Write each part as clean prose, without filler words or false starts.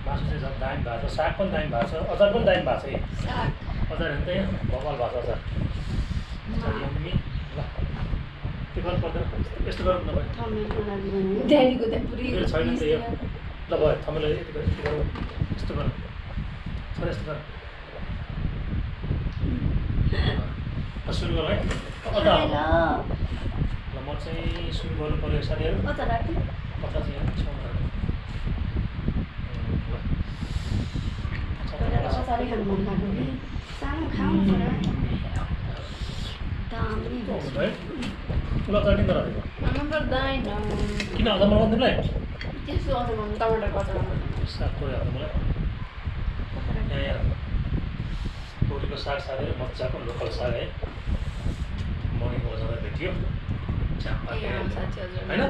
मासु चाहिँ झन् दामी भएको छ, साग पनि दामी भएको छ, अचार पनि दामी भएको छ है। अचार हेर्नु त यहाँ भगवान भएको छ अचार यम्मी। ल त्यो गर्नु पर्दैन, यस्तो गर्नु नभए छैन नि त यो। ल भयो थमेलाई यति गरौँ, यस्तो गरौँ छोरा, यस्तो गर। सुरु गरौँ है। ल म चाहिँ सुरु गर्नु पर्यो साथीहरू। कता चाहिँ यहाँ छेउमा ठुलो अचार नि नराखेको किन अचार बनाउनु तिमीलाई? साग तोरी हाल्नु मलाई यहाँ तोरीको साग साथीहरू मजाको लोकल साग है। मर्निङको बजारमा भेटियो होइन,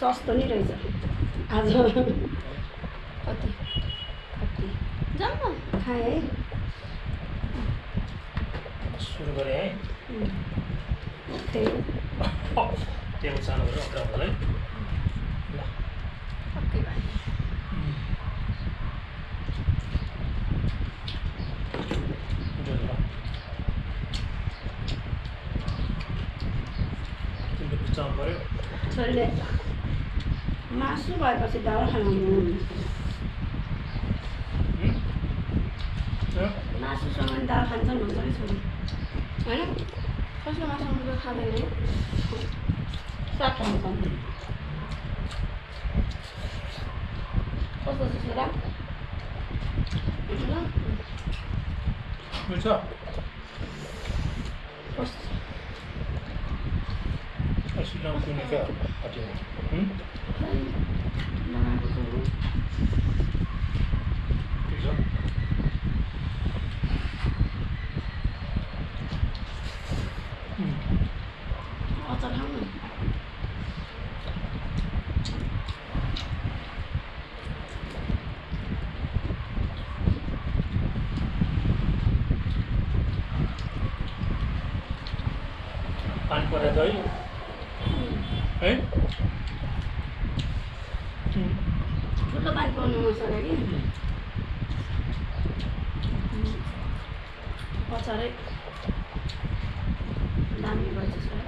सस्तो नि रहेछ आज। कति खाएँ है। सुरु गरेँ है। टेबल सानो गरेर अग्राउँदै ल तिम्रो बिचमा पऱ्यो छोरीले मासु भएपछि दाल खानु मासुसँग दाल खान्छन् भन्छ कि छोरी होइन। कसले मासुसँग खाँदैन साग खान्छन्। कस्तो छ छोरा? मिल्छ सिलाउनु कुने क्या हटियो ठिक छ। अचार खाउँ न। पानी परेर त है ठुलो पानी पर्नु नसक्यो कि अचारै दामी भएछ छोरा।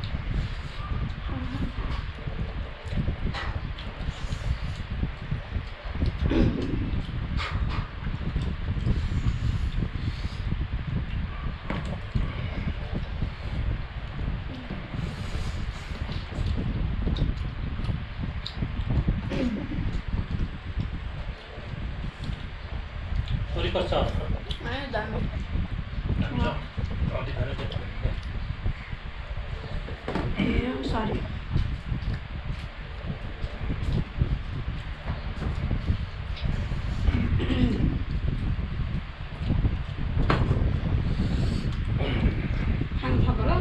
तोरी कस्तो छ? दामी सरी खानु थप होला।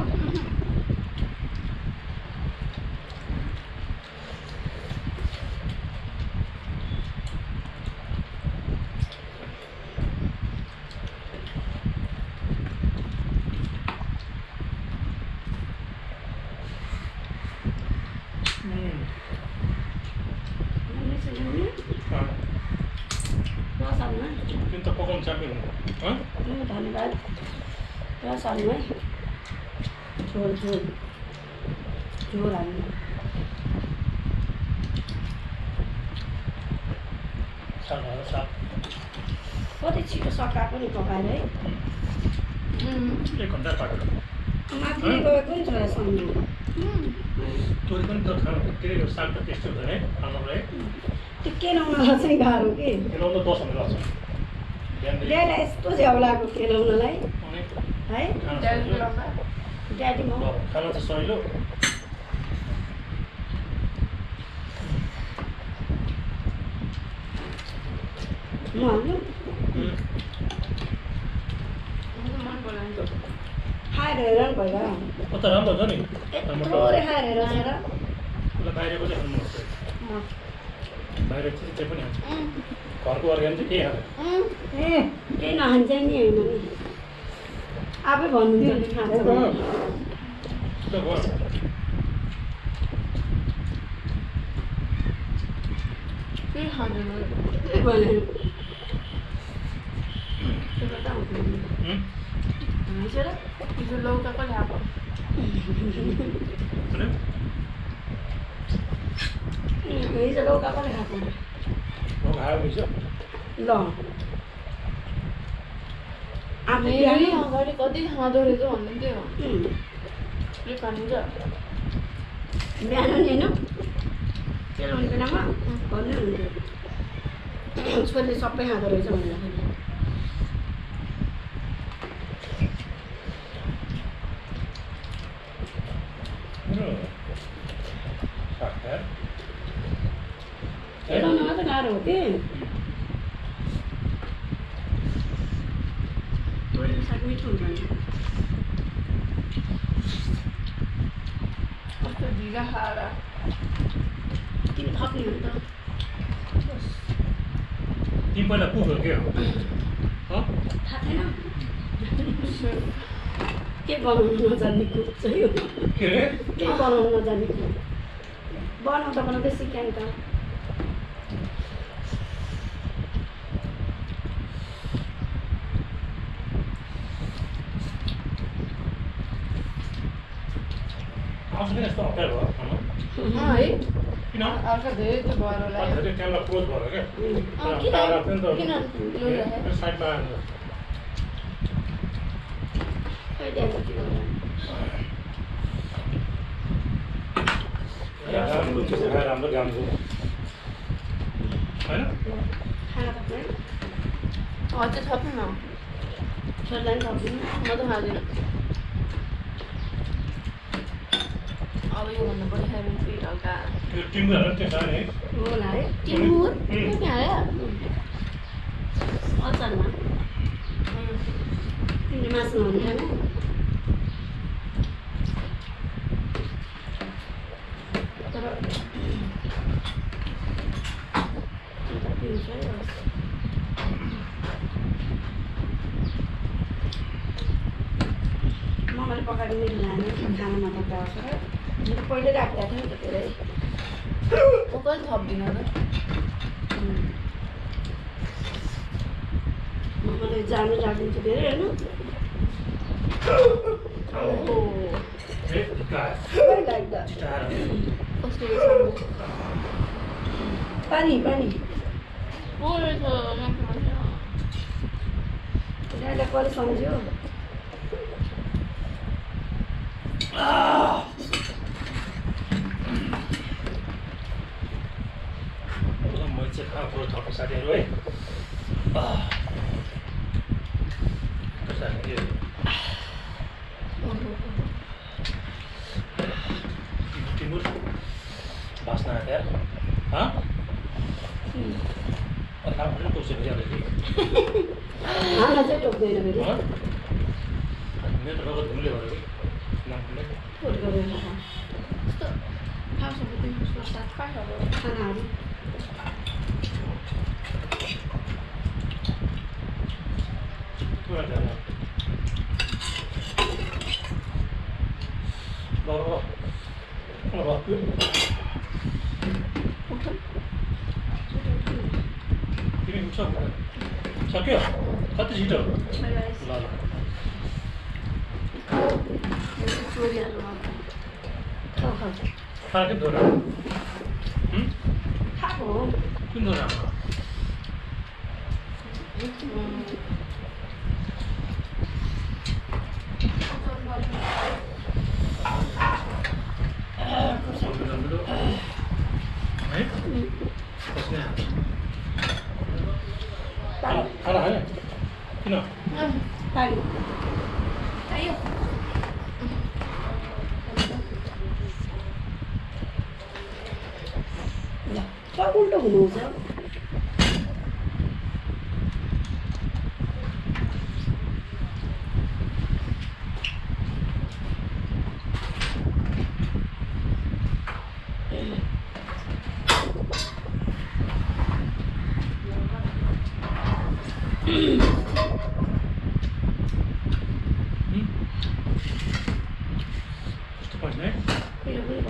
तिमी त पकाउनु च्याम्पियन हो। धन्यवाद। रस हाल्नु है। झोल झोल झोल हाल्नु। साग कति छिटो सकाएको नि पकाएर है। 1 घन्टा पाकेर माथि गएको नि छोरा सम्झु। तोरी पनि त खानु त्यही साग त टेस्टी हुँदैन है खानुको लागि। त्यो केलाउनलाई चाहिँ गाह्रो कि केलाउनु 10 मिनट लाग्छ। ड्याडीलाई यस्तो झ्याउलाको केलाउनलाई है। ड्याडी म खाना त सहिलो। म हाल्नु खाएर हेर नि पहिला। त राम्रो छ नि। यत्रो खाएर हेर छोरा। बाहिरको चाहिँ खानु मनपर्छ। बाहिर चाहिँ त्यही पनि खान्छ। घरको अर्ग्यानिक चाहिँ केही खाँदैन। केही नखान्छ नि होइन नि आफै भन्नुहुन्छ कि खान्छ। त्यो भयो के खाँदैन के भने त्यो त आउँदैन हिजो हिजो लौका कसले आएको हिजो लौका पनि खाएको खायो हिजो ल आफै फेरि अगाडि कति खाँदो रहेछ भन्नुहुन्थ्यो के खान्छ बिहान नि होइन तेल हुने बेलामा भन्नुहुन्थ्यो छोरीले सबै खाँदो रहेछ भन्दाखेरि खेलाउनु मात्रै गाह्रो हो कि तोरीको साग मिठो हुन्छ नि कस्तो ढिला खाएर तिमी थप्ने हो नि त तिमी पहिला कुक हो के हो थाहा छैन के बनाउनु नजान्ने कुक चाहिँ हो के रे के बनाउनु नजान्ने कुक बनाउँदा बनाउँदै सिकाएँ त आउँछ किन यस्तो अप्ठ्यारो भयो है किन अर्को धेरै त्यो भएर होला धेरै क्यामेरा क्लोज भयो क्या किन टाढा थियो नि किन त लौका साइडमा कहिले आएको थियो राम्रो चिज खाएर राम्रो काम गर्नु होइन खाना थप्ने अझै थप्नु न छोरीलाई पनि थप्दिनँ म त खाँदिनँ अब योभन्दा बढी खायो भने फेरि हल्का त्यो टिमुरहरू पनि त्यसो नि होला है टिमुर के हाल्यो अचारमा तिमीले मासु नहुने तर पिउँछ है मम्मीले पकाएको मिठो लाने खानामा थप्दा आउँछ र मैले पहिल्यै राखेको थिएँ नि त धेरै म कहिले थप्दिनँ त मम्मीले जानु राखिदिन्छु धेरै होइन ओहो ए गास सबै लाग्दा छिटाएर कस्तो रहेछ पानी पानी को रहेछ दाइलाई कसले सम्झ्यो मैले चाहिँ खाएको थप्नु साथीहरू है टिमुर बास्ना आयो यार राम्रो टोक्छ फेरि अलिकति खाना चाहिँ टोक्दैन फेरि मेरो रगत घुम्ले भयो कि नामले फोट गरेर खा कस्तो खान्छ कस्तो साथ खायो खानाहरू तिमी उठ्छ सक्यो कति छिटो ल ल चोरीहरू खाऊ खाऊ खाएको दोहोरा खाएको हो कुन दोहोरा है खाना खाने किन पानी आयो सब उल्टो हुनुहुन्छ पस्ने है पिरो पनि